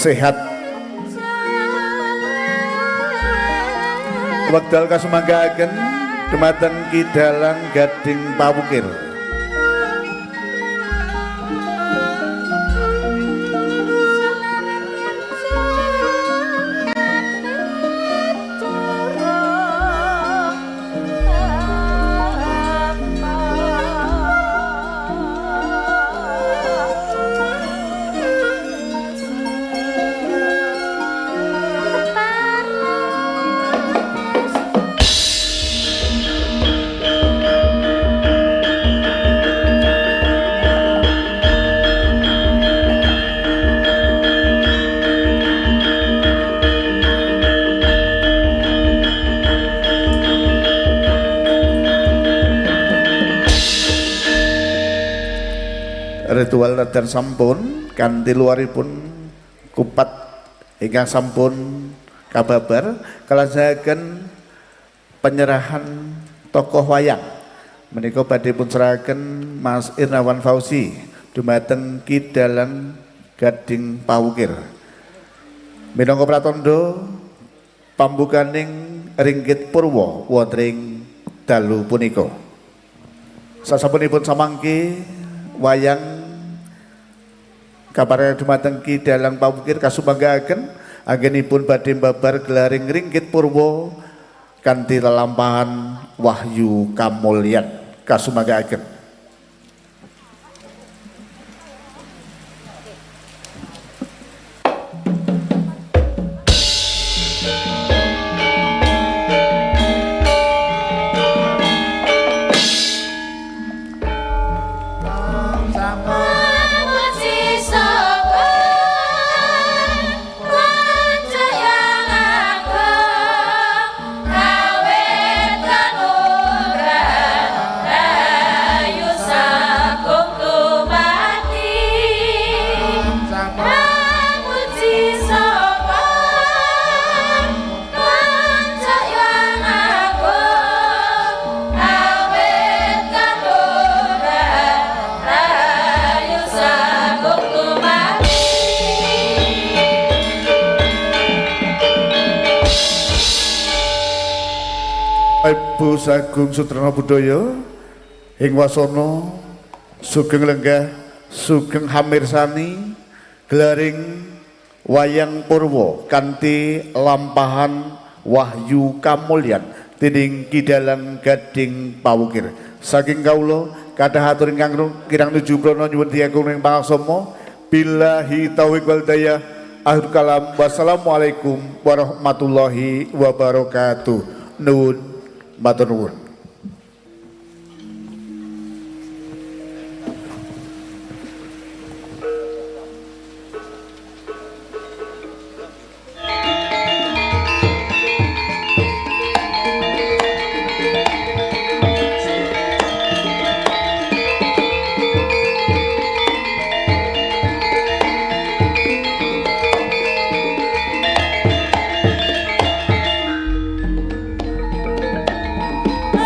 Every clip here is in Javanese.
Sehat. Wekdal kasumanggaaken dumateng Ki Dalang Gading Pawukir. Ritual dan sampun kanthi luaripun kupat ingkang sampun kababar kalajengaken penyerahan tokoh wayang menika badhe pun serahaken Mas Irnawan Fauzi dumateng Ki Dalang Gading Pawukir. Minangka pratandha pambukaning ringgit purwa wonten ing dalu punika. Sasampunipun samangke wayang kabar dumateng Ki Dalang Pawukir kasumanggaaken anggenipun badhe babar gelaring ringgit purwa kanthi lelampahan wahyu kamulyan kasumanggaaken. Ibu Sagung Sutrana Budaya ing wasana sugeng lenggah sugeng hamirsani gelaring wayang purwa kanthi lampahan wahyu kamulyan dening Ki Dalang Gading Pawukir. Saking kawula kathah atur ingkang kirang nuju prana nyuwun diagung ing pangaksama billahi taufiq wal hidayah akhir kalam wassalamualaikum warahmatullahi wabarakatuh. Nuwun matur nuwun. Oh,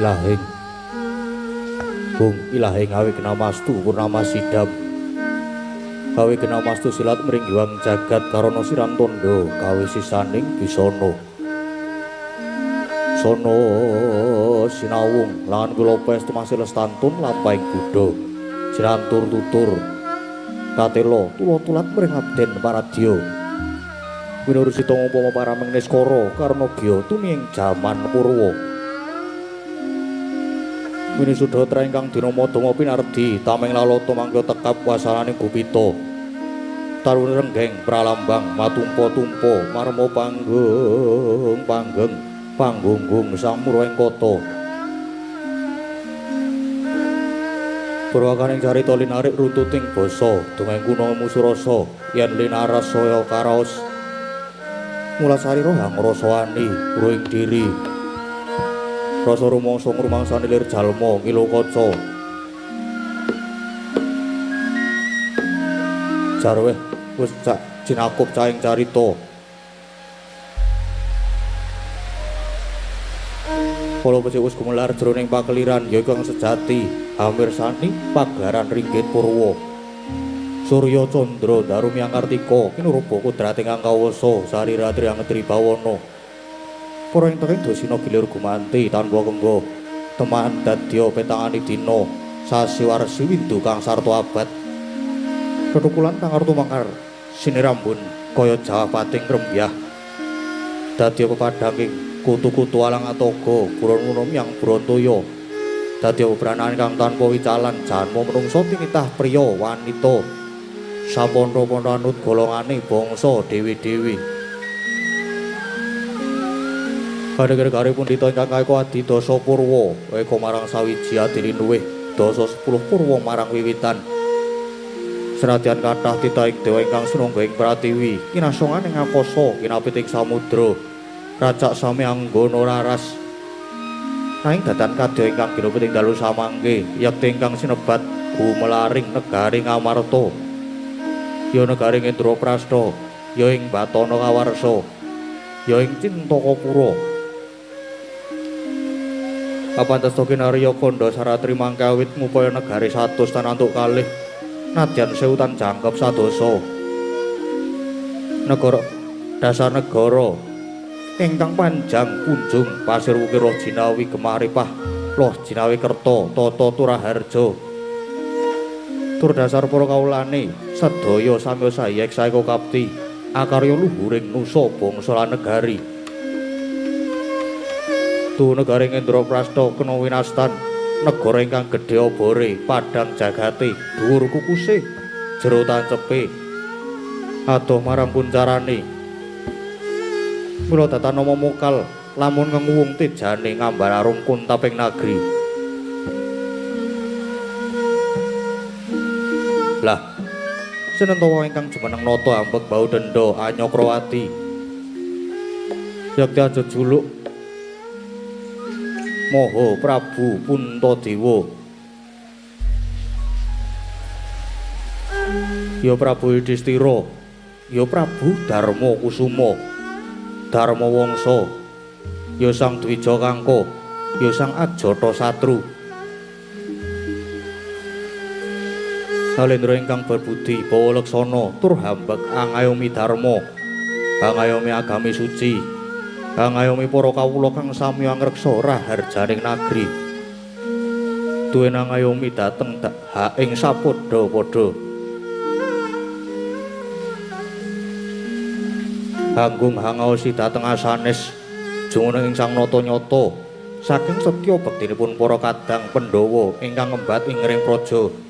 ilahing Bung ilahing awi kenamastu purnama sidam kawe kenamastu silat mringgiwang jagat karana siram tondo kawe sisaning bisana sono sinawung lan kula pestu masih lestantun lampahing buddha jirantur tutur katelo tulo-tulat mring abden paradya winurusita upama parameng niskara karna gya tumiyeng jaman purwa winisuda ingkang dinama dama pinardi tameng lalata mangga tekap wasananing gupita tarun renggeng pralambang matumpa-tumpa marma panggung panggeng panggunggung samurwa ing kota purwakaning carita linarik runtuting basa dongeng kuna musurasa yen linaras saya karaos mula sarira hangrasani ruing diri rasa rumangsa ngrumangsani lir jalma ngilu kaca jarweh wis cak cinakup caing carita kala becik wis gumelar jroning pakeliran ya iku kang sejati amirsani pagelaran ringgit purwa Surya Candra Daru Myang Kartika kinurupa kodrat ingkang kawasa sarira triangetri bawana para ing tenging dosina gilir gumanti tanpa kemba temahan dadya petangani dina sasi warsi windu kang sarta abad tetukulan kang artu mangkar sinirambun kaya jawapating rembyah dadya pepadhanging kutu-kutu alang atoga buron yang brontoya dadya bebranan kang tanpa wicalan janma menungsa tinitah priya wanita sapontha-pontha anut golongane bangsa dewi-dewi. Kadhe-kadhe pundhita ingkang kaeka adidasa purwa eka marang sawiji adilinuwih dasa 10 purwa marang wiwitan. Senadyan kathah titahing dewa ingkang sinungga ing pratiwi kinasongan ing akasa kinapit ing samudra racak sami anggana raras. Nanging datan kadya ingkang ginupit ing dalu samangke yekti ingkang sinebat gumelaring negari Ngamarta. Ya negari Indraprastha, ya ing Batana Kawarsa, ya ing Cintakapura. Kapantes kinarya kandha saratri mangke awit ngupaya negari 100 tan antuk kalih nadyan sewu tan jangkep sadasa. Negara dasar negara ingkang panjang punjung pasir wukir loh jinawi gemaripah loh jinawi kerta tata turaharja. Tur dasar para kawulane sedaya samya sayek saeka kapti akarya luhuring nusa bangsa lan negari. Tu negari Indraprastha kena winastan negara ingkang gedhe obore padhang jagate dhuwur kukuse jero tancepe adoh marang kuncarane. Mula datan nama mokal lamun ngenguwung tejane ngambar arum kuntaping nagri. Lah senentawa ingkang jumeneng nata ambek bau denda Anyakrawati yakti aja juluk Maha Prabu Puntadewa ya Prabu Yudhistira ya Prabu Darma Kusuma Darma Wangsa ya Sang Dwija Kangka ya Sang Ajatasatru. Salendra ingkang berbudi bawa leksana tur hambek angayomi dharma angayomi agami suci angayomi para kawula kang sami angreksa raharjaning nagri duwen angayomi dhateng hak ing sapadha-padha hanggung hangaosi dhateng asanes jumeneng ing Sang Nata Nyata saking setya bektinipun para kadang Pandhawa ingkang ngembat ing ring praja.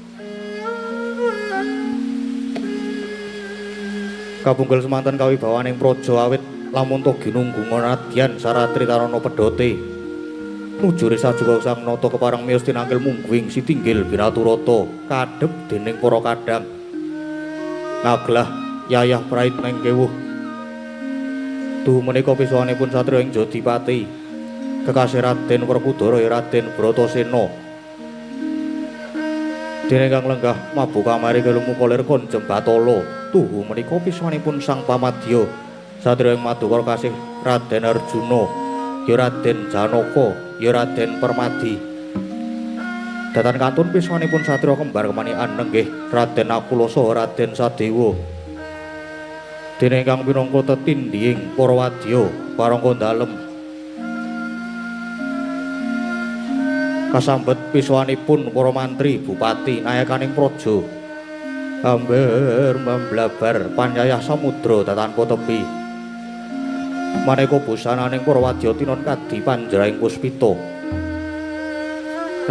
Kapunggel semanten kawibawaning praja awit lamun ta ginunggung nadyan saratri tarana pedhote nujure sajuga Sang Nata kepareng miyos tinangkil mungguing sitinggil biraturata kadhep dening para kadang ngaglah yayah prait neng kewuh. Duh menika pisuwanipun satriya ing Jodipati kekasih Raden Werkudara ya Raden Bratasena. Dene kang lenggah mabuk kamari kelumuka lir konjem Batala. Tuhu menika pisuwanipun Sang Pamadya satriya ing madukara kasih Raden Arjuna ya Raden Janaka. ya Raden Permadi. Datan kantun piswanipun satriya kembar kemanikan nenggih Raden Nakula saha Raden Sadewa. Dene ingkang minangka tetindhihing para wadya parangga dalem kasambet piswanipun para mantri, bupati, nayakaning praja. Amber memblabar panyayah samudra tanpa tepi. Maneka busananing para wadya tinon kadi panjraing puspita.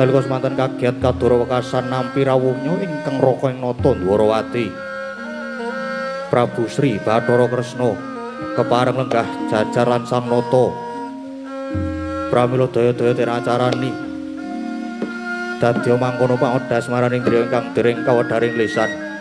Nalika semanten kagiat kadara wekasan nampi rawuhnya ingkang raka ing nata Dwarawati. Prabu Sri Bathara Kresna kepareng lenggah jajar lan sang nata. Pramila daya-daya den acarani dadya mangkono pangodhas maraning griya ingkang dereng kawedharing lisan.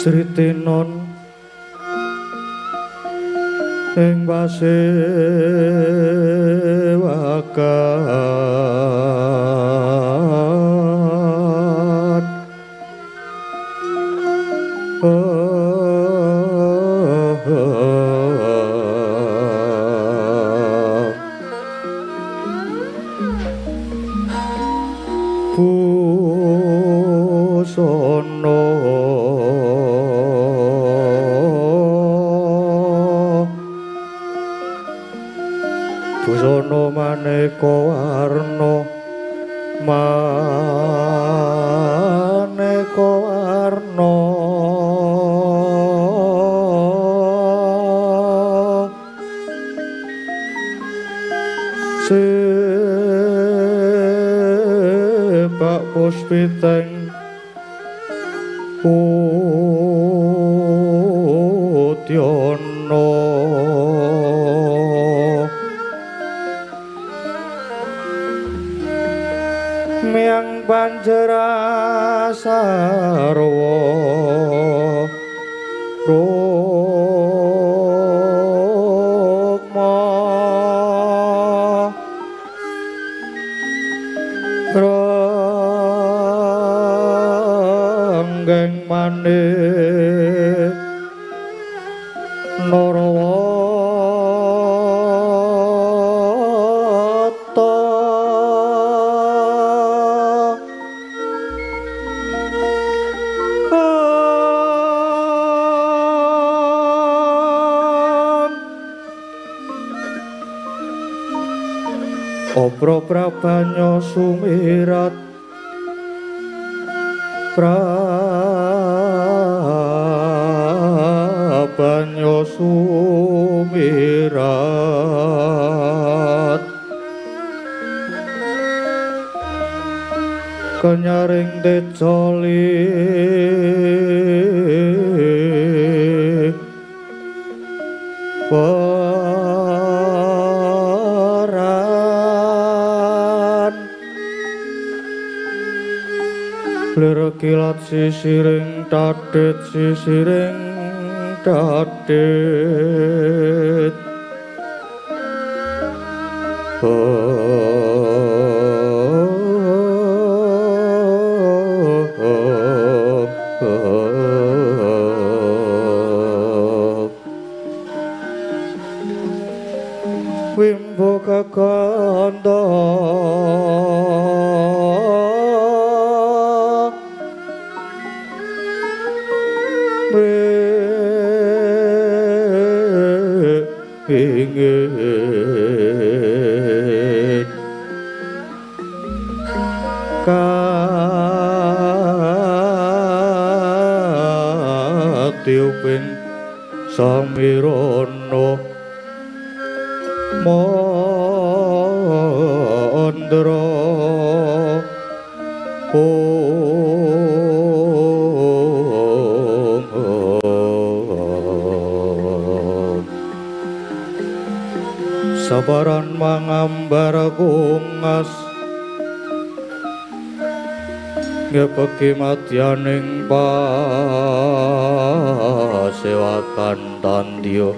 Sritinon ing pasewakan busana busana maneka warna maneka warna sepak puspiteng udyana miang panjera sarwa rukma ranggeng manik narawata Obro prabanyo sumirat prabanyo sumirat kenyaring decoli lir kilat sisiring tadit sisiring tadit wimbo kakanda ingin katiuping samirana mandra sabaran mangambar kungas ngepeki madyaning pasewakan tandya.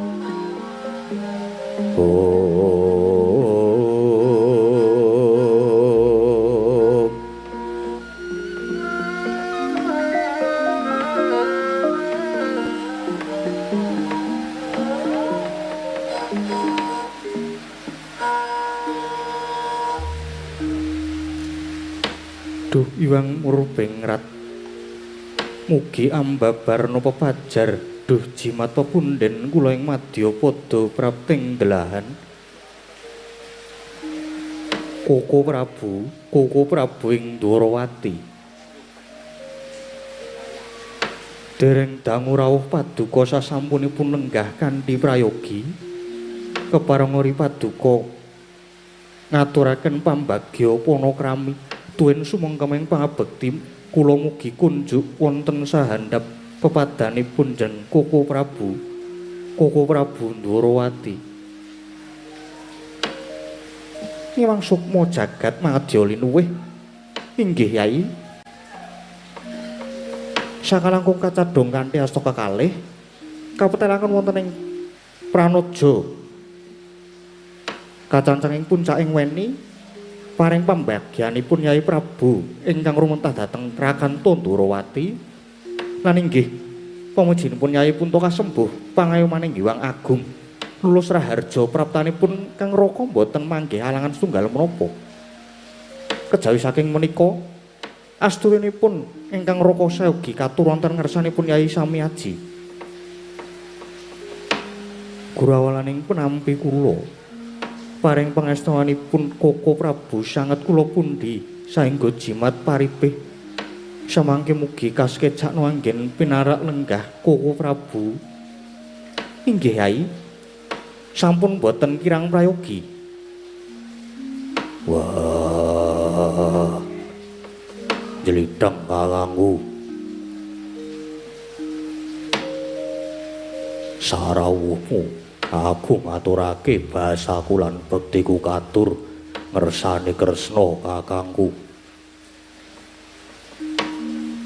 Duh Iwang Murbengrat, mugi ambabar napa pajar duh jimat pepunden kula ing madya pada prapting delahan. Koko Prabu, Koko Prabu ing Dwarawati. Dereng dangu rawuh paduka sasampunipun lenggah kanthi prayogi keparengori paduka ngaturaken pambagya panakrami tuwin sumengkeming pangabekti kula mugi kunjuk wonten sahandhap pepadanipun jen Koko Prabu, Koko Prabu Dwarawati. Ngiwang sukma jagat madya linuwih inggih Yai. Sakalangkung kacadhong kanthi asta kekalih kapetelaken wonten ing Pranoja. Kacancang ing puncaking weni paring pambagyanipun Yai Prabu ingkang rumentah dhateng Rakanta Ndorowati lan inggih pamujinipun Yai Punta kasembuh pangayomaning Hyang Agung Lulus Raharja praptanipun Kang Raka boten manggih alangan setunggal menapa. Kejawi saking menika asturinipun ingkang Raka sayogi katur wonten ngersanipun Yai Samiaji. Gurawalaning penampi kula paring pangestuanipun Koko Prabu sanget kula pundi saengga jimat paripih samangke mugi kasekjakno anggen pinarak lenggah Koko Prabu. Inggih Yai, sampun boten kirang prayogi. Wah, jeliteng kakangku. Sarawuhmu aku ngaturake basaku lan bektiku katur ngersane Kresna kakangku.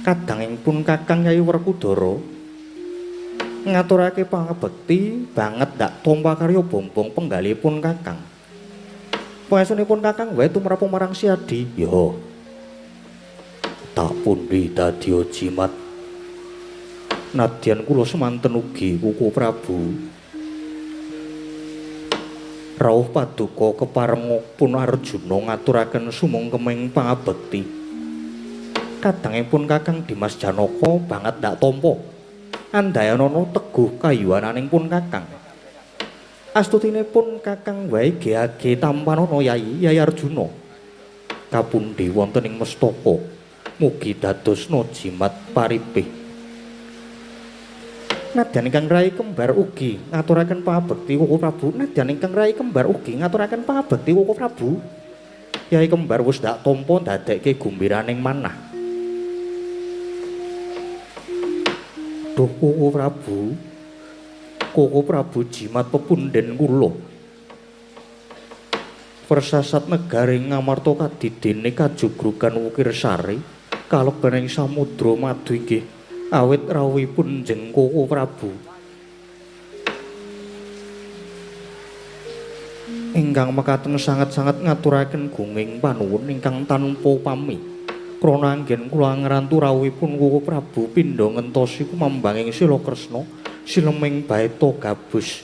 Kadangipun Kakang Yai Werkudara ngaturake pangabekti banget ndak tompa karya bombong penggalipun Kakang. Pangesunipun Kakang wae tumrap marang Siadi. Yo. Tak pundi dadi jimat. Nadyan kula semanten ugi Koko Prabu. Rawuh paduka keparenga pun Arjuna ngaturaken sumungkeming pangabekti. Kadangipun Kakang Dimas Janaka banget ndak tampa. Andayanana teguh kayuwananing pun Kakang. Astutinipun Kakang wae geage tampanana Yai Yai Arjuna. Kapundi wonten ing mestaka mugi dadosna jimat paripih. Nadyan ingkang rai kembar ugi ngaturaken pangabekti Koko Prabu. Nadyan ingkang rai kembar ugi ngaturaken pangabekti Koko Prabu. Yai kembar wis ndak tampa ndadekke gumbiraning manah. Duh Koko Prabu, Koko Prabu jimat pepunden kula. Persasat negari Ngamarta kadidene kajugrugan Wukir Sari kaleben ing samudra madu inggih awit rawuhipun jeng Koko Prabu. Ingkang mekaten sanget-sanget ngaturaken gunging panuwun ingkang tanpa pami. Krana anggen kula ngrantu rawuhipun Koko Prabu pindha ngentosi kumambanging Sila Kresna sileming baeta gabus.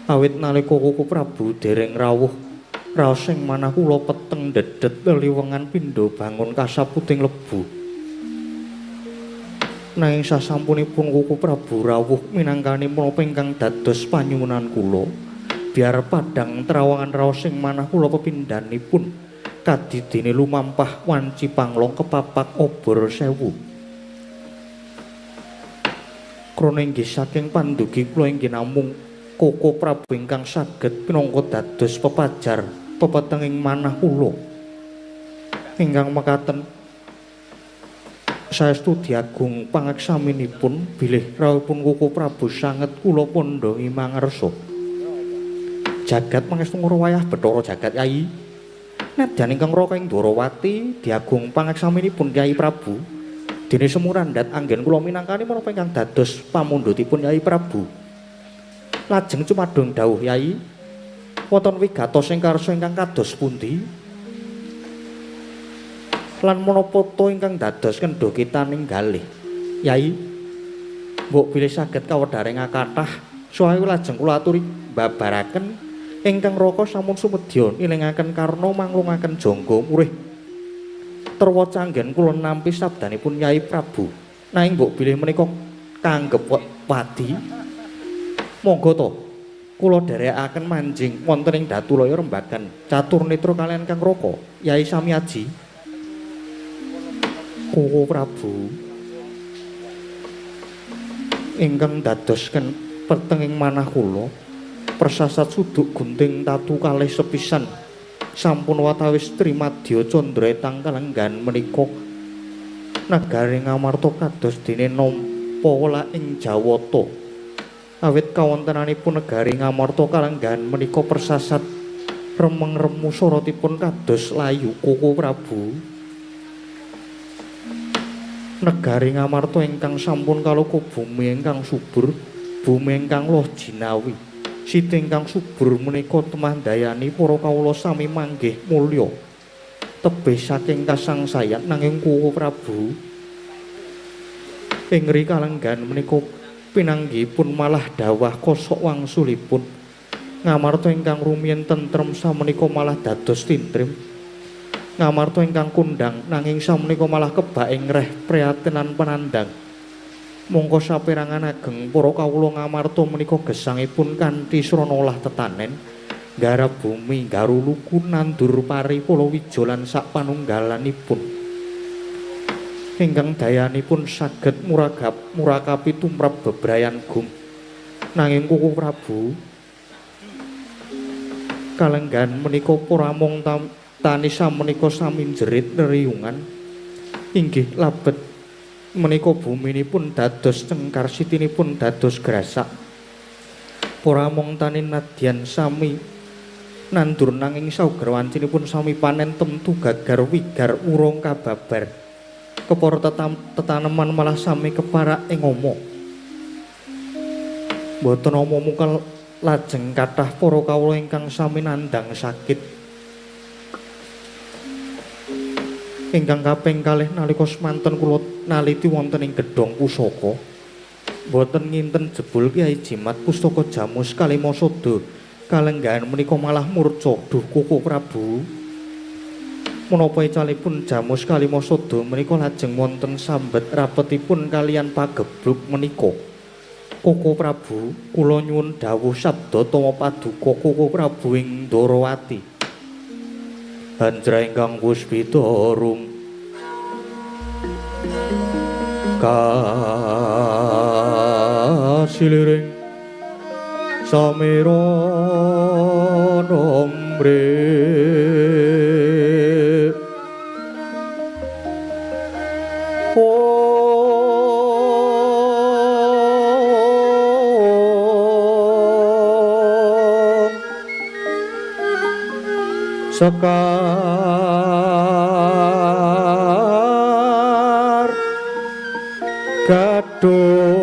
Awit nalika Koko Prabu dereng rawuh raos ing manah kula peteng dedet leliwengan pindha bangun kasaputing lebu. Nanging sasampunipun Koko Prabu rawuh minangkani menapa ingkang dados panyuwunan kula, biar padhang trawangan raos ing manah kula pepindhanipun kadidene lumampah wanci panglong kepapak obor sewu. Krana inggih saking pandugi kula inggih namung Koko Prabu ingkang saged pinangka dados pepajar pepetenging manah kula. Ingkang mekaten saestu diagung pangaksaminipun bilih rawuhipun Koko Prabu sanget kula pondhongi mangersa. Jagat pangestu ngrawayah Bathara Jagat Yai. Nadyan ingkang raka ing Dwarawati diagung pangaksaminipun Kyai Prabu. Dene sumurandhat anggen kula minangkani menapa ingkang dados pamundhutipun Yai Prabu. Lajeng cumadung dawuh Yai, wonten wigatos ing karsa ingkang kados pundi? Lan menapa ta ingkang dados kendho kitaning galih? Yai, mbok bilih saged kawedharing kathah saha lajeng kula aturi mbabaraken ingkang raka sampun sumedya nilingaken karna manglungaken jangga murih. Terwaca anggen kula nampi sabdanipun Yai Prabu. Nanging mbok bilih menika kanggep wadi. Monggo to kula dherekaken manjing wonten ing Datulaya rembagan catur netra kaliyan Kang Raka Yai Samiaji. Koko Prabu ingkang dadosken petenging manah kula persasat suduk gunting tatu kalih sepisan sampun watawis Trimadya Candra tangkalenggan menika nagari Ngamarta kados dene nampa welah ing Jawata. Awit kawontenanipun negari Ngamarta kalenggan menika persasat remeng-remu sorotipun kados layu Koko Prabu. Negari Ngamarta ingkang sampun kaloka bumi ingkang subur, bumi ingkang loh jinawi. Siti ingkang subur menika temandayani para kawula sami manggih mulya. Tebih saking kasangsayan nanging Koko Prabu ing rikalenggan menika pinanggihipun malah dawah kosok wangsulipun. Ngamarta ingkang rumiyin tentrem samenika malah dados tintrim. Ngamarta ingkang kondhang nanging samenika malah kebak ing reh priatinan penandang. Mongko saperangan ageng para kawula Ngamarta menika gesangipun kanthi srana olah tetanen, nggarap bumi, nggaruluku, nandur pari palawija lan sak panunggalanipun. Ingkang dayanipun saged murakapi tumrap bebrayan gum. Nanging Koko Prabu kalenggan menika para mung tani samenika sami njerit reriyungan inggih labet menika buminipun dados cengkar, sitinipun dados grasak. Para mung tani nadyan sami nandur nanging sauger wancinipun sami panen temtu gagar wigar urung kababar. Kepara tetaneman malah sami keparak ing oma. Mboten ama mungkel lajeng kathah para kawula ingkang sami nandhang sakit. Ingkang kaping kalih nalika semanten kula naliti wonten ing gedhong pusaka, mboten nginten jebul Kyai Jimat pustaka Jamus Kalimasada kalenggahan menika malah murca. Duh Koko Prabu, menapa icalipun Jamus Kalimasada menika lajeng wonten sambet rapetipun kalian pagebluk menika? Koko Prabu, kula nyuwun dawuh sabda tama paduka Koko Prabu ing Ndorowati. Anjra ingkang puspita rum kasiliring samira nombre sekar gadung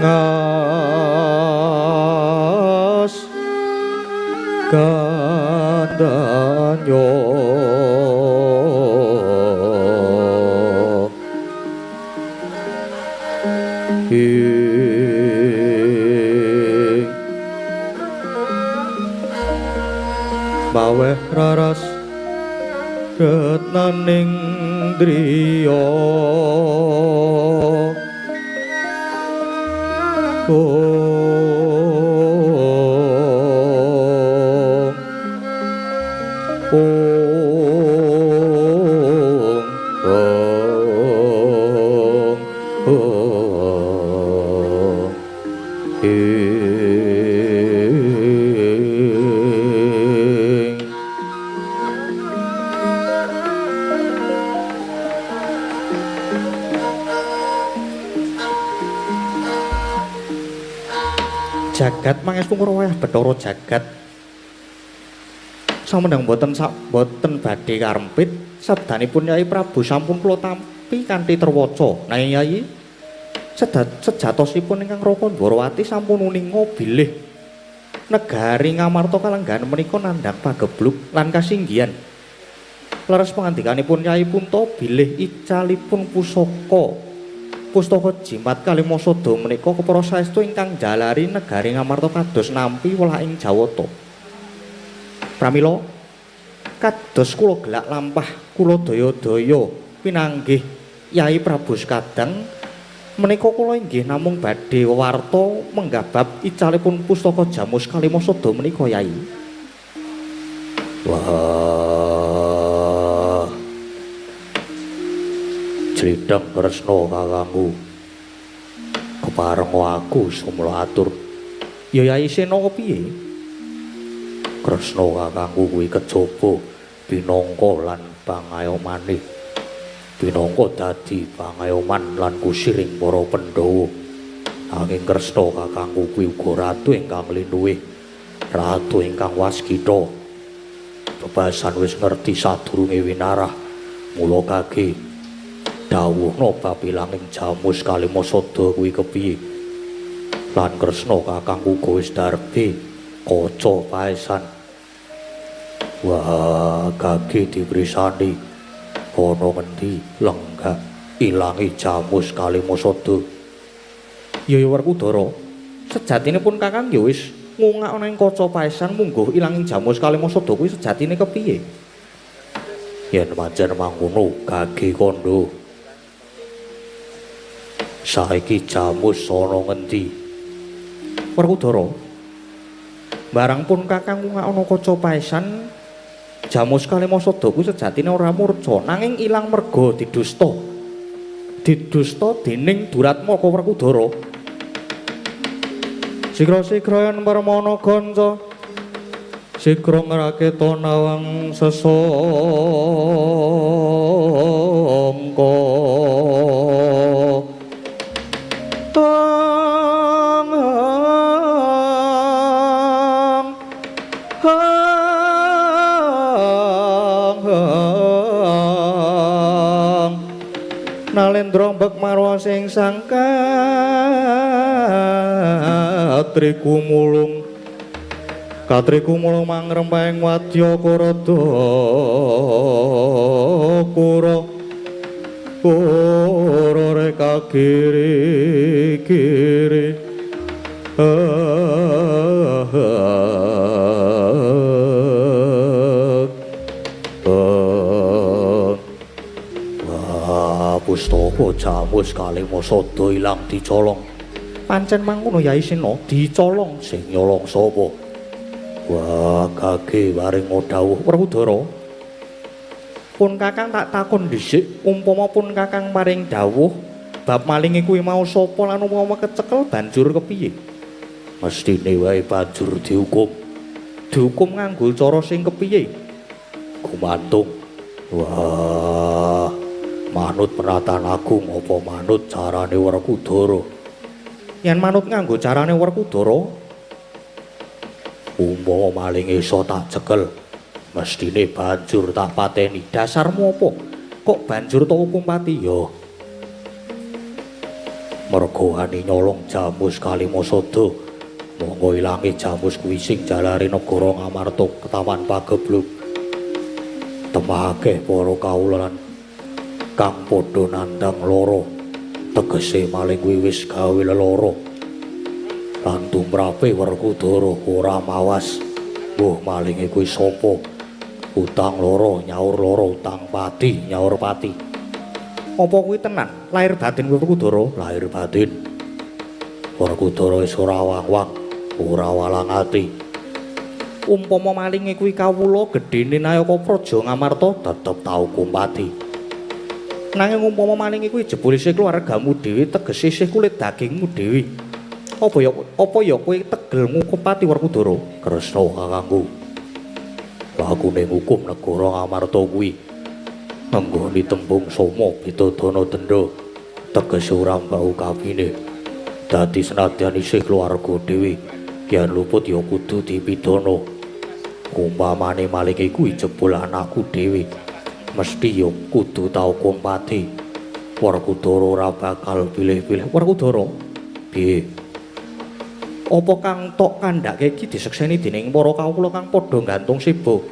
ngas gandanyo maweh raras retnaning driya Jagat mangestu ngrawayah Bathara Jagat. Samendang boten boten badhe karempit sabdanipun Yai Prabu sampun kula tampi kanthi terwaca. Nanging Yai sejatosipun ingkang Raka Ndwarawati sampun uninga bilih negari Ngamarta kalenggahan menika nandhang pagebluk lan kasinggihan. Leres pangandikanipun Yai Punta bilih icalipun pusaka pustaka Jimat Kalimasada menika kepara saestu ingkang njalari negari Ngamarta kados nampi welaing Jawata. Pramila kados kula gelak lampah kula daya-daya pinanggih Yai Prabu Sekadang menika kula inggih namung badhe warta menggah bab icalipun pustaka Jamus Kalimasada menika Yai. Wah, jlidheng Kresna kakangku, keparenga aku sumla atur. Ya Yai Sena kepiye? Kresna kakangku kuwi kejaba pinangka lan pangayomane. Pinangka dadi pangayoman lan kusiring para Pandhawa. Nanging Kresna kakangku kuwi uga ratu ingkang linuwih, ratu ingkang waskita. Bebasan wis ngerti sadurunge winarah, mula kage dawuhna bab ilanging Jamus Kalimasada kuwi kepiye. Lan Kresna kakangku uga wis darbe kaca paesan. Wah, kage diprisani ana ngendi lenggah ilange Jamus Kalimasada. Ya ya Werkudara, sejatine pun kakang ya wis ngungak ana ing kaca paesan mungguh ilanging Jamus Kalimasada kuwi sejatine kepiye? Yen pancen mangono kage kandha. Saiki Jamus ana ngendi? Werkudara, barang pun kakang ngungak ana kaca paesan Jamus Kalimasada kuwi sejatine ora murca, nanging ilang merga didusta. Didusta dening Duratmaka Werkudara. Sigra-sigra yen permana kanca, sigra ngraketa nawang sesangka. Tang hang hang Nalendra mbek marwa sing sangka katriku mulung mangrempeng wadya karada kura kura reka kiri kiri. Wah, pustaka Jamus Kalimasada ilang dicolong. Pancen mangkono Yai Sena, dicolong. Sing nyolong sapa? Wah, kage waring dawuh Werkudara. Pun kakang tak takon dhisik, umpama pun kakang paring dawuh bab malinge kuwi mau sapa lan umpama kecekel banjur kepiye? Mestine wae banjur dihukum. Dihukum nganggo cara sing kepiye? Gumantung. Wah, manut peratan agung apa manut carane Werkudara? Yen manut nganggo carane Werkudara, umpama maling iso tak cekel, mestine banjur tak pateni. Dasarmu apa? Kok banjur tak hukum pati? Ya, mergo wani nyolong Jamus Kalimasada. Monggo ilange Jamus kuwi sing jalari negara Ngamarta ketaman pageblug. Temake para kawula lan kang padha nandhang lara, tegese maling kuwi wis gawe lelara. Lan tumrape Werkudara ora mawas mbuh malinge kuwi sapa. Utang lara nyaur lara, utang pati nyaur pati. Apa kuwi tenan? Lahir batin kuwi Werkudara? Lahir batin. Werkudara wis ora wang-wang, ora walang ati. Umpama malinge kuwi kawula gedhene Nayaka Praja Ngamarta tetep tak hukum pati. Nanging umpama malinge kuwi jebul isih keluargamu dhewe, tegese isih kulit dagingmu dhewe. Apa ya kowe tegel ngukum pati Werkudara? Kresna kakangku. Lakune ngukum negara Ngamarta kuwi ngenggoni tembung soma pidadana denda, tegese ora mbau kapine. Dadi senadyan isih keluarga dhewe, yen luput ya kudu dipidana. Umpamane malinge kuwi jebul anakku dhewe, mesti ya kudu tak hukum pati. Werkudara ora bakal pilih-pilih. Werkudara, piye? Apa kang tok kandhake iki disekseni dening para kawula kang padha gantung seba?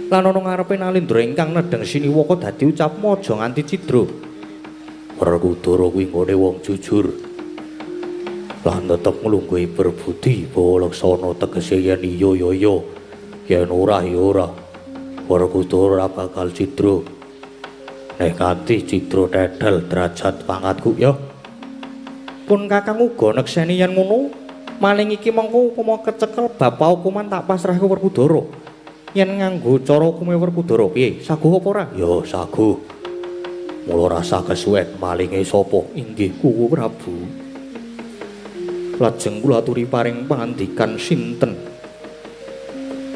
Lan ana ngarepe Nalindra ingkang nedheng siniwaka dadi ucapmu aja nganti cidra. Werkudara kuwi nggone wong jujur lan tetep nglungguhi berbudi bawa laksana, tegese yen iya ya iya, yen ora ya ora. Werkudara ora bakal cidra. Nek nganti cidra tetel derajat pangkatku ya. Pun kakang uga nekseni yen ngono, maling iki mengko upama kecekel bab paukuman tak pasrahke Werkudara. Yen nganggo cara hukume Werkudara piye? Saguh apa ora? Ya saguh. Mula rasa kesuwen malinge sapa? Inggih Kuwu Prabu. Lajeng kula aturi paring pangandikan sinten?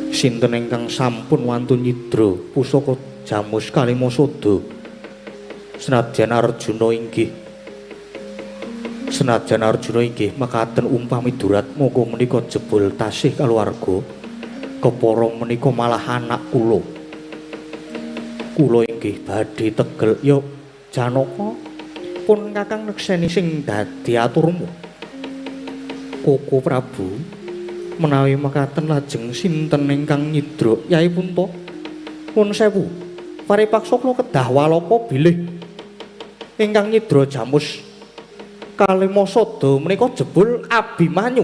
Sinten ingkang sampun wantun nyidra pusaka Jamus Kalimasada? Senadyan Arjuna inggih mekaten umpami duratmaka menika jebul tasih kaluwarga kepara menika malah anak kula. Kula inggih badhe tegel ya Janaka pun Kakang nekseni sing dadi aturmu. Koko Prabu menawi mekaten lajeng sinten ingkang nyidra Yai Punta? Pun sewu. Paripaksa kula kedah walaka bilih ingkang nyidra jamus Kalimasada menika jebul Abimanyu.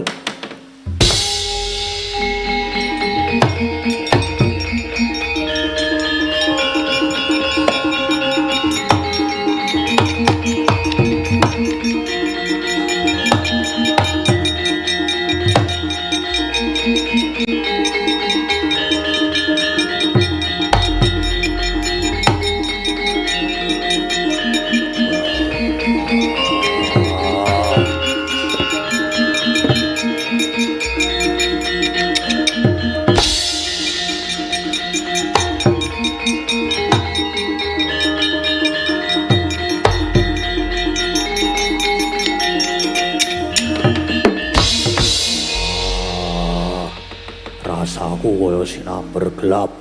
Rasaku kaya sinamber gelap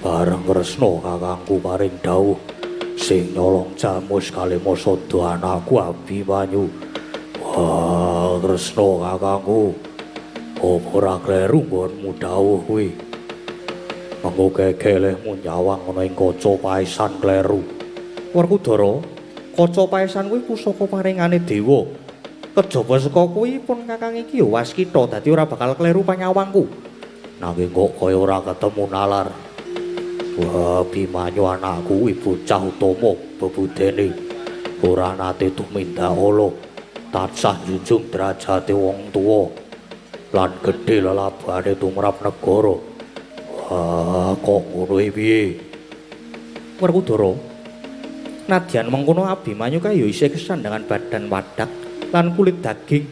bareng Kresna kakangku paring dawuh sing nyolong jamus Kalimasada anakku Abimanyu. Wah, Kresna kakangku, apa ora kleru nggonmu dawuh kuwi? Mengko kekelehmu nyawang ana ing kaca paesan kleru. Werkudara, kaca paesan kuwi pusaka paringane dewa. Kejaba saka kuwi pun kakang iki ya waskita, dadi ora bakal kleru panyawangku. Nanging kok kaya ora ketemu nalar. Wah, Abimanyu anakku kuwi bocah utama bebudene. Ora nate tumindak ala, tansah njunjung derajate wong tuwa lan gedhe lelabane tumrap negara. Wah, kok ngono piye? Werkudara, nadyan mengkono Abimanyu kae ya isih kesandangan badan wadak lan kulit daging.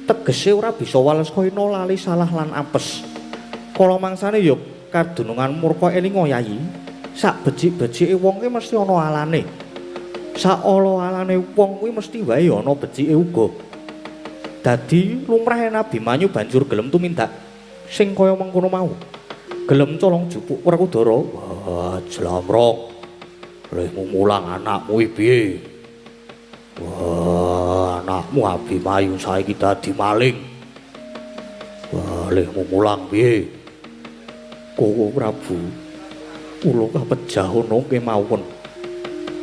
Tegese ora bisa wales kaya lali salah lan apes. Kala mangsane ya kadunungan murka elinga Yayi, sak becik-becike wong kuwi mesti ana alane. Sak ala-alane wong kuwi mesti wae ana becike uga. Dadi lumrahe Abimanyu banjur gelem tumindak sing kaya mengkono mau. Gelem colong jupuk Werkudara. Wah, jlamrong. Lehmu mulang anakmu piye? Wah, anakmu Abimanyu saiki dadi maling. Wah, lehmu mulang piye? Koko Prabu, kula kapejah ana kemawon.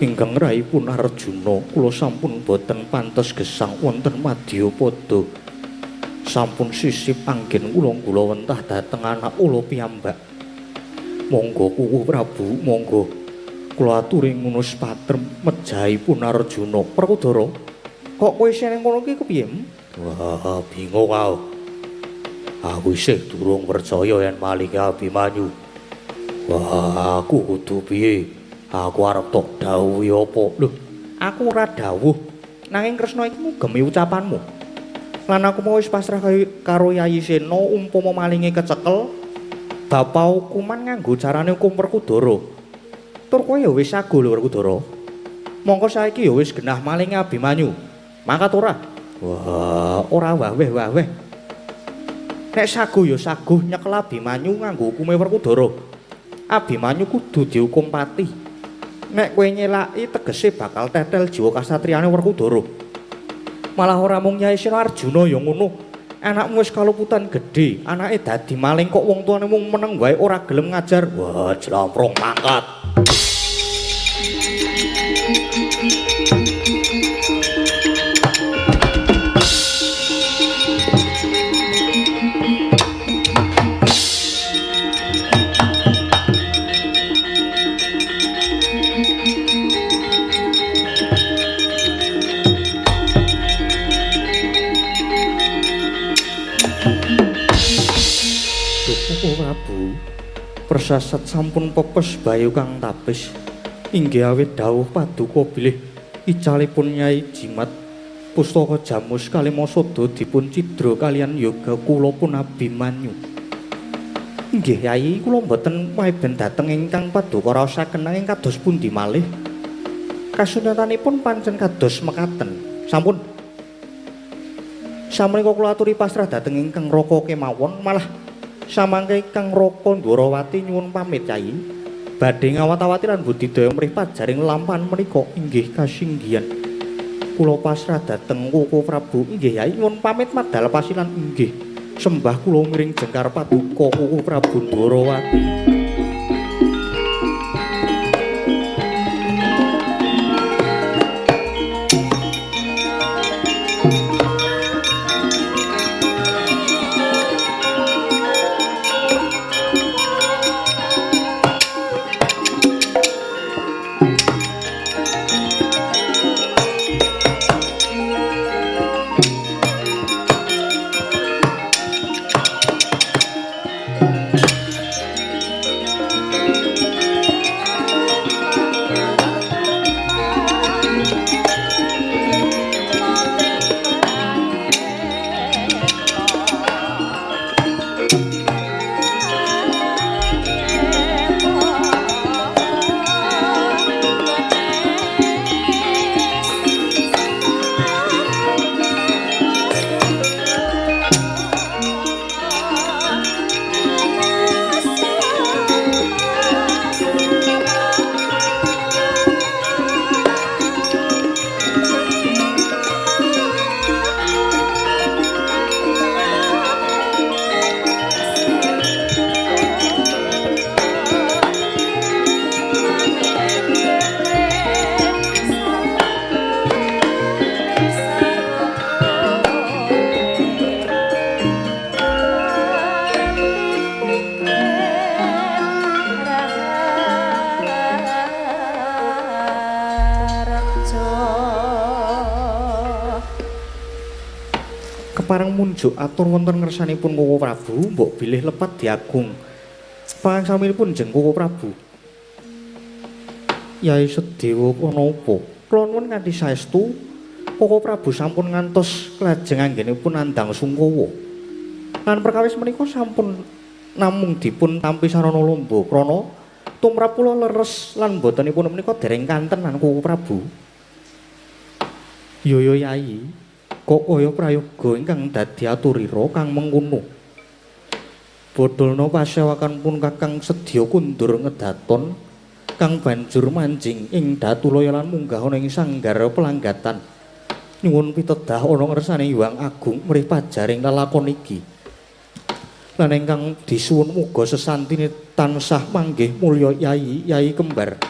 Ingkang raipun Arjuna, kula sampun boten pantes gesang wonten madyapada. Sampun sisip anggen kula kula wentah dhateng anak kula piyambak. Monggo Koko Prabu, monggo. Kula aturi ngunus patrem mejahipun Arjuna. Werkudara, kok kowe isih ning kono iki kepiye? Wah, bingung aku. Aku isih durung percaya yen malinge Abimanyu. Wah, aku kudu piye? Aku arep tok dawuhi apa? Lho, aku ora dawuh. Nanging Kresna iki ngugemi ucapanmu. Lan aku mau wis pasrah karo Yayi Sena umpama malinge kecekel, bapa hukuman nganggo carane hukum Werkudara. Tur kowe ya wis sago lho Werkudara. Mongko saiki ya wis genah malinge Abimanyu. Mangkat ora? Wah, ora waweh-waweh. Nek sago ya sago nyekel Abimanyu nganggo hukume Werkudara. Abimanyu kudu dihukum pati. Nek kowe nyelaki tegese bakal tetel jiwa kasatriyane Werkudara. Malah ora mung Nyai Sena Arjuna ya ngono. Anakmu wis kaluputan gedhe, anake dadi maling kok wong tuane mung meneng wae ora gelem ngajar. Wah, jlamprong mangkat. Prabu, persasat sampun pepes bayu kang tapis. Inggih awit dawuh paduka bilih icalipun Nyai Jimat pustaka jamus Kalimasada dipun cidra kalian yoga kula pun Abimanyu. Inggih Yai, kula mboten maiben dhateng ingkang paduka raosaken nanging kados pundi malih? Kasunyatanipun pancen kados mekaten. Sampun. Samenika kula aturi pasrah dhateng ingkang Raka kemawon, malah samangke ingkang Raka Ndwarawati nyuwun pamit Kyai. Badhe ngawat-awati lan budidaya mrih pajaring lampahan menika inggih kasinggihan. Kula pasrah dhateng Koko Prabu inggih Yai nyuwun pamit madal pasilan inggih. Sembah kula miring jengkar paduka Koko Prabu Ndwarawati. Kepareng munjuk atur wonten ngersanipun Koko Prabu, mbok bilih lepat diagung. Pangsaminipun jeng Koko Prabu. Yai Sedewa napa? Kula nuwun kanthi saestu Koko Prabu sampun ngantos lajeng anggenipun nandhang sungkawa. Lan perkawis menika sampun namung dipun tampi sarana lomba krana tumrap kula leres lan botenipun menika dereng kantenan Koko Prabu. Yoyo Yai, kok kaya prayoga ingkang dadi aturira kang mengkono. Bodolna pasewakan pun Kakang sedya kundur ngedaton kang banjur manjing ing Datulaya lan munggah ana ing sanggar pelanggatan. Nyuwun pitedah ana ngersane Hyang Agung mrih pajaring lelakon iki. Lan ingkang disuwun muga sesantine tansah manggih mulya Yai, Yai kembar.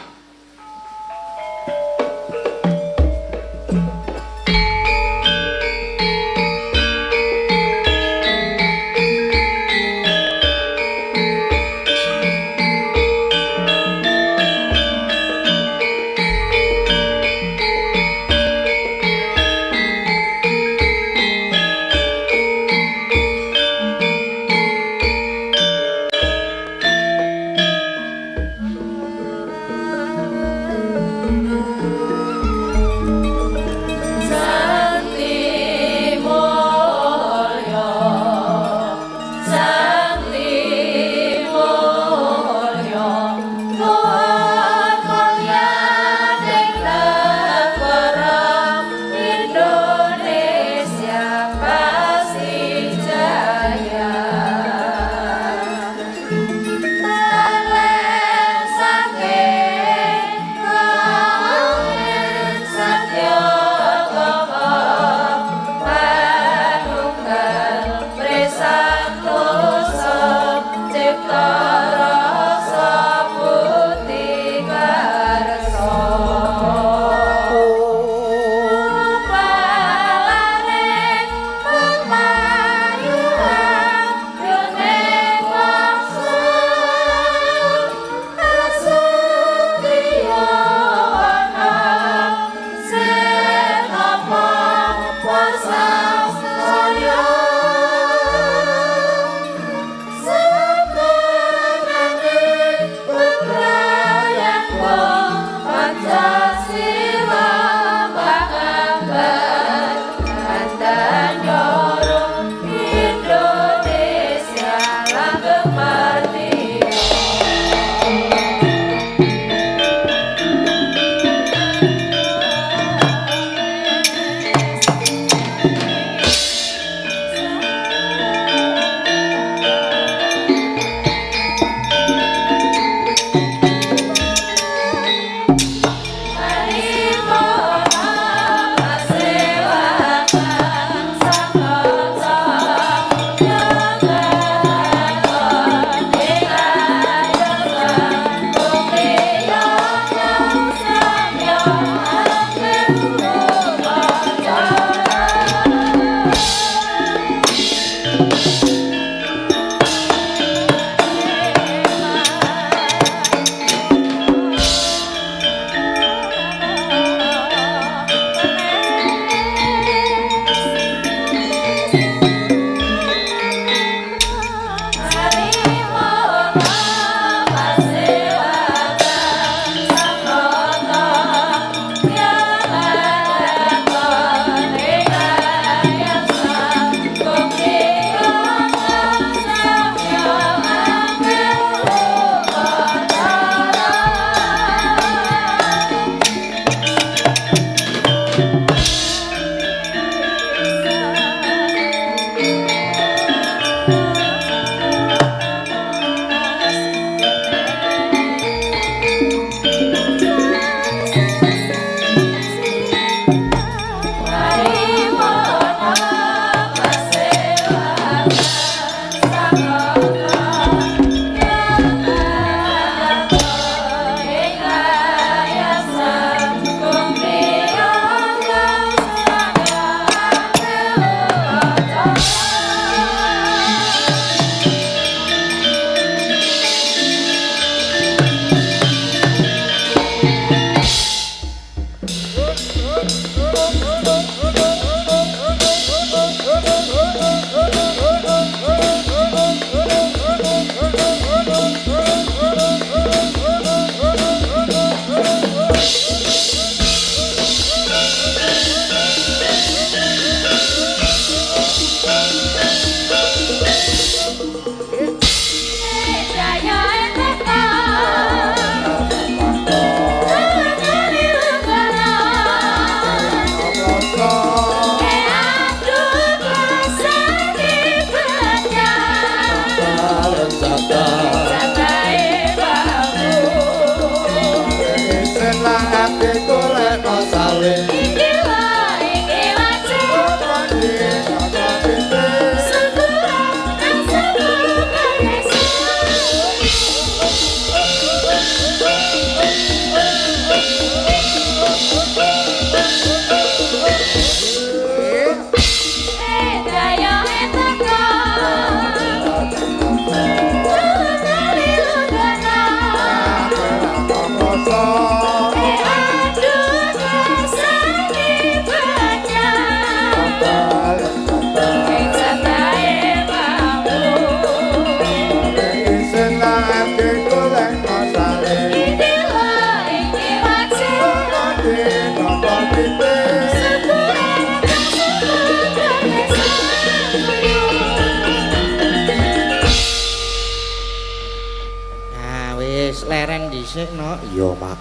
sik, Nok. Iya, Mak.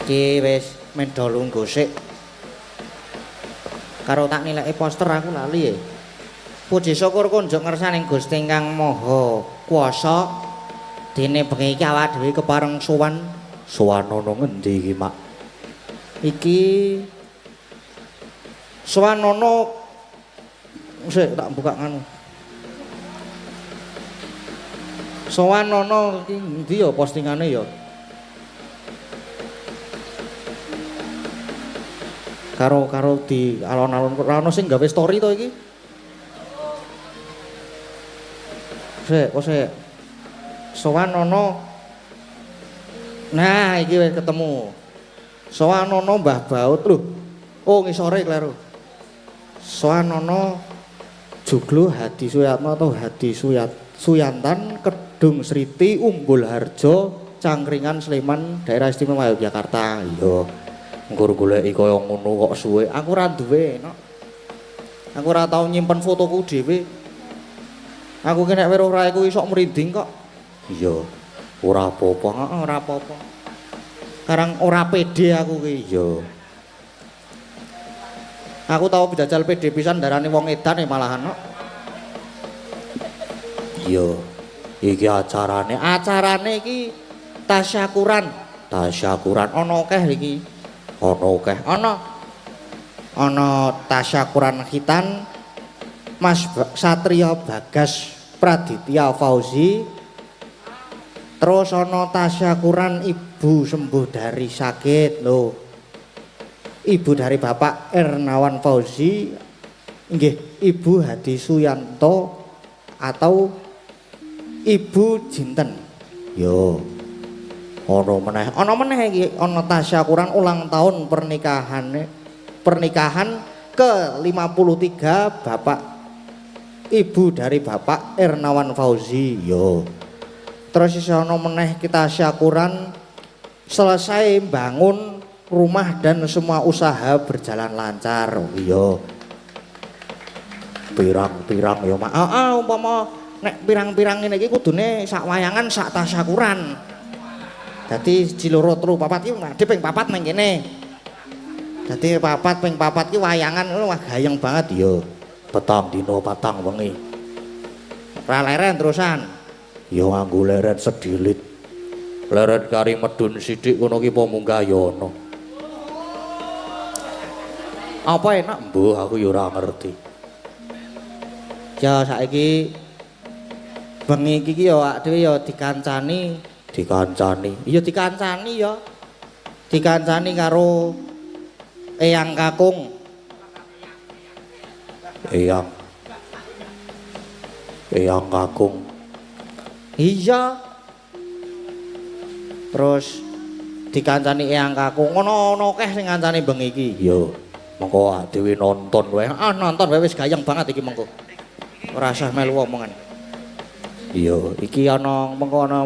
Iki wis mendo lungguh sik. Karo tak nilai poster aku lali ya. Puji syukur kunjuk ngersaning Gusti ingkang Maha Kuwasa. Dene bengi iki awak dhewe kepareng sowan. Sowan ana ngendi iki, Mak? Iki sowan ana sik tak buka nganu. Sowan ana iki endi ya postingane ya? Karo di alon-alon ora ono sing gawe story to iki. Sik, kok sik. Sowan ana. Nah, iki wis ketemu. Sowan ana Mbah Baut lho. Oh, ngisore kleru. Sowan ana Joglo Hadi Suyatno atau Hadi Suyantan Kedung Sriti Umbul Harjo Cangkringan Sleman Daerah Istimewa Yogyakarta. Iya. Nggur goleki kaya ngono kok suwe. Aku ora duwe, Nok. Aku ora tau nyimpen fotoku dhewe. Aku ki nek weruh raeku iso mrinding kok. Iya. Ora apa-apa. Heeh, ora apa-apa. Karang ora pede aku ki. Iya. Aku tau jajal pede pisan darani wong edan malahan, Nok. Iya. Iki acarane. Acarane iki tasyakuran. Tasyakuran ana akeh iki. Ana akeh. Ana. Ana tasyakuran khitan Mas Satria Bagas Praditya Fauzi. Terus ana tasyakuran ibu sembuh dari sakit lho. Ibu dari Bapak Ernawan Fauzi nggih, Ibu Hadi Suyanto atau Ibu Jinten. Yo. Ana meneh, ana meneh iki ana tasyakuran ulang tahun pernikahan ke-53 Bapak Ibu dari Bapak Ernawan Fauzi. Yo. Terus isih ana meneh kita tasyakuran selesai bangun rumah dan semua usaha berjalan lancar. Iya. Pirang-pirang ya, Mak. Heeh, umpama nek pirang-pirang ngene iki kudune sak wayangan sak tasyakuran. Dadi 1, 2, 3, 4 iki ade ping 4 nang kene. Dadi 4 ping 4 iki wayangan ngono wah gayeng banget. Iya. Petang dina patang wengi. Ora leren terusan. Ya nganggo leren sedilit. Leren kari medun sithik ngono ki apa munggah ya ana. Apa enak? Mbuh aku ya ora ngerti. Ya saiki bengi iki ya awak dhewe ya dikancani, dikancani. Iya dikancani ya. Dikancani karo Eyang Kakung. Eyang. Eyang Kakung. Iya. Terus dikancani Eyang Kakung ngono ana akeh sing ngancani bengi iki. Iya. Mengko awake dhewe nonton wae. Ah nonton wae wis gayeng banget iki mengko. Ora usah melu omongan. Iya, iki ana mengko ana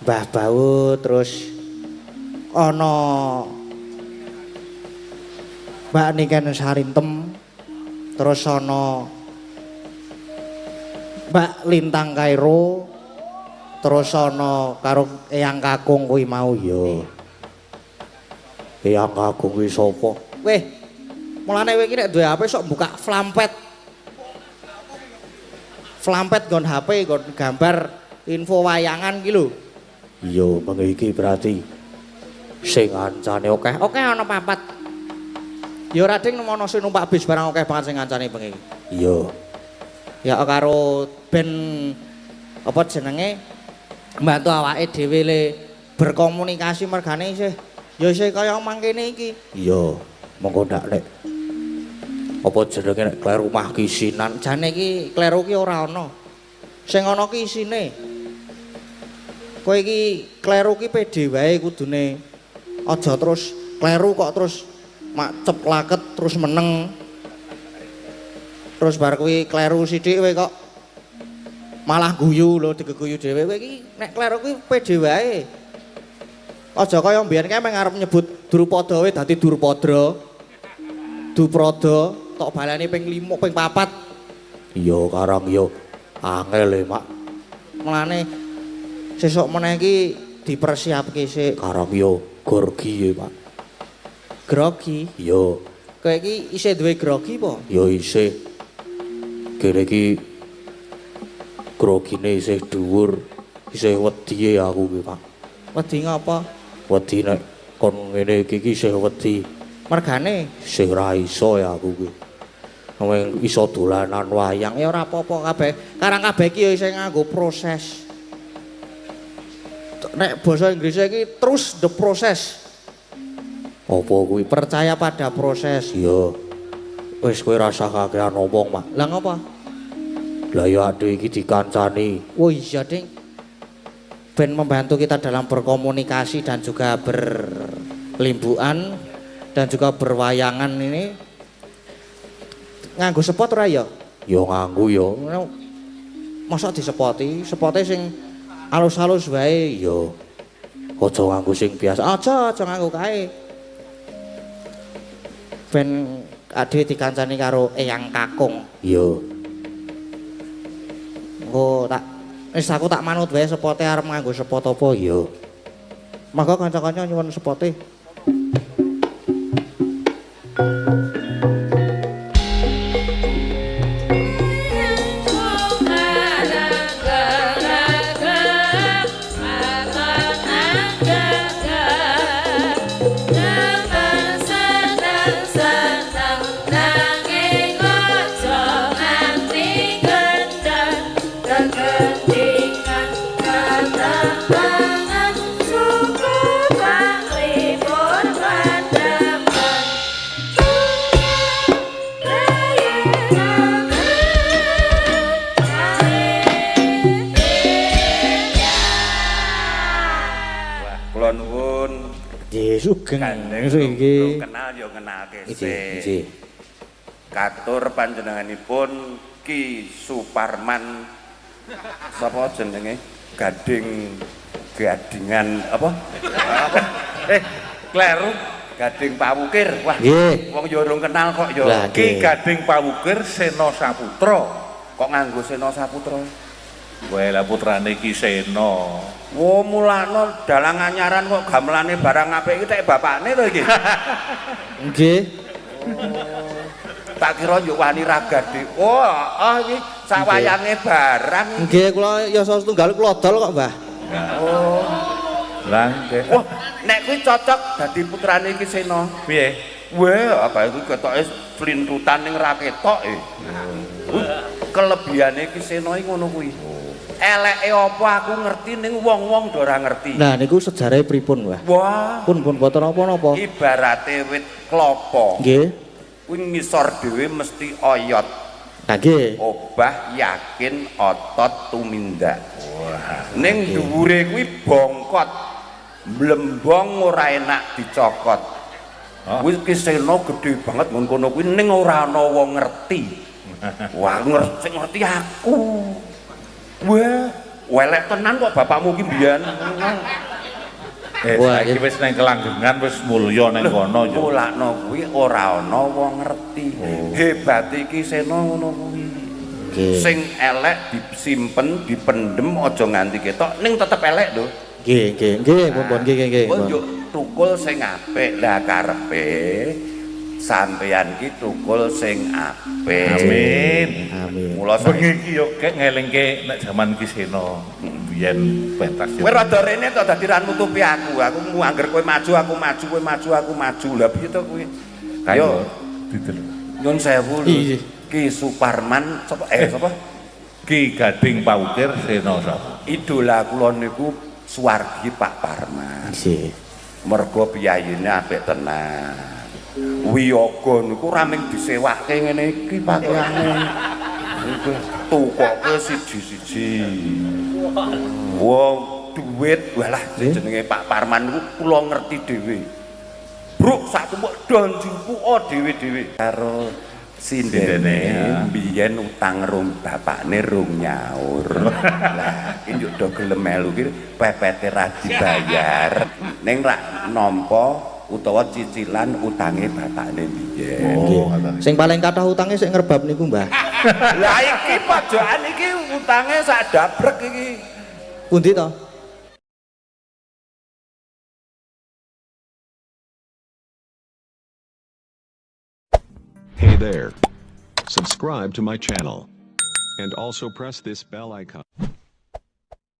Mbah Baut terus ana Mbak Niken Sarintem terus ana Mbak Lintang Kairo terus ana karo Eyang Kakung kuwi mau. Iya. Eyang Kakung kuwi sapa? Weh, mulane kowe iki nek duwe HP sok buka flampet. Flampet nggon HP nggon gambar info wayangan ki lho. Iya, mengko iki berarti sing ngancane akeh. Akeh ana 4. Ya ora ding ana sing numpak bis barang akeh banget sing ngancane bengi iki. Iya. Ya karo ben apa jenenge mbantu awake dhewe le berkomunikasi mergane isih ya isih kaya mangkene iki. Iya, monggo ndak nek apa jenenge nek kleru mah kisinan. Jane iki kleru ki ora ana. Sing ana ki isine. Kowe iki kleru ki pede wae kudune. Aja terus kleru kok terus makcep laket terus meneng. Terus bar kuwi kleru sithik kowe kok malah guyu lho, digeguyu dhewe. Kowe iki nek kleru kuwi pede wae. Aja kaya mbiyen kae meng arep nyebut Drupada wae dadi Durpadra. Duprada tok baleni ping 5 ping 4. Iya karang ya angel e, Mak. Mulane Sesuk meneh iki dipersiapke sik. Karang yo gorgi ya, Pak. Grogi. Iya. Kowe iki isih duwe grogi apa? Ya isih. Kene iki grogine isih dhuwur, isih wedi aku ki, Pak. Wedi ngapa? Wedi nek kon ngene iki iki isih wedi. Mergane Isih ra iso ya aku ki. Wong iso dolanan wayang ya ora apa-apa kabeh. Karang kabeh iki ya isih nganggo proses. Nek basa Inggris iki trust the process. Apa kuwi? Percaya pada proses. Iya. Wis kowe rasah kakean ngomong, Pak. Lah ngapa? Lah ya adhe iki dikancani. Oh iya, Ding. Ben membantu kita dalam berkomunikasi dan juga berlimbukan dan juga berwayangan ini. Nganggo sepot ora ya? Ya nganggo ya. Mosok disepoti, sepote sing alus-alus wae. Ya. Aja nganggo sing biasa. Aja, aja nganggo kae. Ben adhe dikancani karo Eyang Kakung. Iya. Engko tak wis aku tak manut wae sepote arep nganggo sepot apa. Iya. Monggo kanca-kanca nyuwun sepote. Kula nuwun. Nggih, sugeng. Nggih. Kenal ya kenalke Nggih, sik. nggih. Katur panjenenganipun Ki Suparman sapa jenenge? Gading Gadingan apa? Apa? Kleru. Gading Pawukir. Wah, Nggih. wong ya urung kenal kok ya. Lah, Ki nggih. Gading Pawukir Sena Saputra. Kok nganggo Sena Saputra? Wae lah putrane Ki Sena. Wo mulakno dalang anyaran kok gamelane barang apik iki tek bapakne to iki. Nggih. Tak kira yo wani ragade. Oh, ah iki sak wayange barang. Nggih, kula yasa setunggal kula dol kok, Mbah. Oh. Lah nggih. Wah, nek kuwi cocok dadi putrane Ki Sena. Piye? Weh, apa iku ketoke flintutan ning ra ketok e. Kelebihane Ki Sena iki ngono kuwi. Eleke apa aku ngerti ning wong-wong do ora ngerti. Nah, niku sejarahe pripun, Mbah? Wah, Pun pun boten napa-napa. ibarate wit klopo. Nggih. Kuwi ngisor dhewe mesti oyot. Nah, nggih. Obah yakin otot tumindak. Wah. Ning dhuwure kuwi bongkot. Mlembong ora enak dicokot. Kuwi Ki Sena gedhe banget nggon kono kuwi ning ora ana wong ngerti. Wah, ngerti ngerti aku. Wah, welek tenan kok bapakmu ki mbiyen. Wah, Saiki wis nang kelanggengan wis mulya nang kono ya. Mulakno kuwi ora ana wong ngerti. Hebate Ki Sena ngono kuwi. Nggih. Sing elek disimpen, dipendem aja nganti ketok ning tetep elek lho. Nggih, nggih, nggih, pun pun nggih, nggih, nggih. Kok njuk tukul sing apik. Lah karepe sampeyan ki tukul sing apik. Amin. Amin. Mula Bengi saiki iki yo kek ngelingke nek jaman Ki Sena biyen pentas. kowe rada rene to dadi ra nutupi aku. Aku mu angger kowe maju, aku maju, kowe maju, aku maju. Lah piye to kowe? Ayo didelok. nyun sewu lho. Iya. Ki Suparman sapa sapa? Ki Gading Pawukir Sena Saputra. Idola kula niku Suwargi Pak Parman. Nggih. Mergo piyayine apik tenan. Wiyaga niku ora mung disewake ngene iki pakaiane. Iku tukoke siji-siji. Wong duit walah jenenge Pak Parman niku kula ngerti dhewe. Bruk sak tumpuk don jupuka dhewe-dhewe. Karo sindene mbiyen utang rung bapakne rung nyaur. Lah iki njuk do gelem melu ki pepete ra dibayar. Ning rak nampa utawa cicilan utange bapakne mbiyen. Oh, Sing paling kathah utange sik ngrebab niku, Mbah. Lah iki pojokan iki utange sak dabrek iki. Pundi to? there. Subscribe to my channel. And also press this bell icon.